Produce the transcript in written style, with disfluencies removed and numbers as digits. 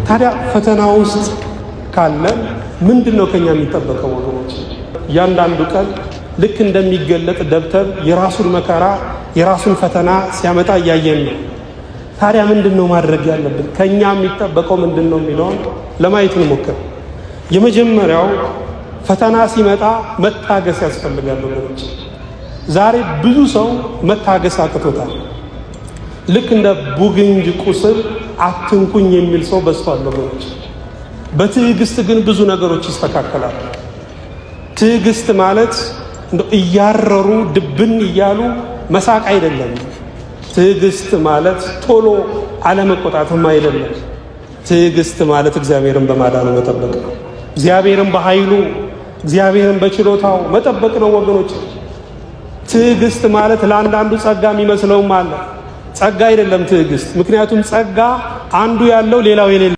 ታዲያ ፈተና ውስጥ ካለን ምንድን ነው ከኛ የሚጠበቀው ወገኖች? እያንዳንዱ ቀን ልክ እንደሚገለጥ ደብተር የራሱን መከራ የራሱን ፈተና ሲያመጣ እያየን ነው። ታዲያ ምንድን ነው ማድረግ ያለብን? ከኛ የሚጠበቀው ምንድን ነው የሚለውን ለማየት እንሞክር። የመጀመሪያው ፈተና ሲመጣ መታገስ ያስፈልጋል ወገኖች። ዛሬ ብዙ ሰው መታገስ አቅቶታል። ልክ እንደ ቡግንጅ ቁስል አትንኩኝ የሚል ሰው በዝቷል ወገኖች። በትዕግስት ግን ብዙ ነገሮች ይስተካከላል። ትዕግስት ማለት እንደው እያረሩ ድብን እያሉ መሳቅ አይደለም። ትዕግስት ማለት ቶሎ አለመቆጣትም አይደለም። ትዕግስት ማለት እግዚአብሔርን በማዳኑ መጠበቅ ነው። እግዚአብሔርን በኃይሉ እግዚአብሔርን በችሎታው መጠበቅ ነው ወገኖች። ትዕግስት ማለት ለአንዳንዱ ጸጋ የሚመስለውም አለ። ጸጋ አይደለም ትዕግስት። ምክንያቱም ጸጋ አንዱ ያለው ሌላው የሌለው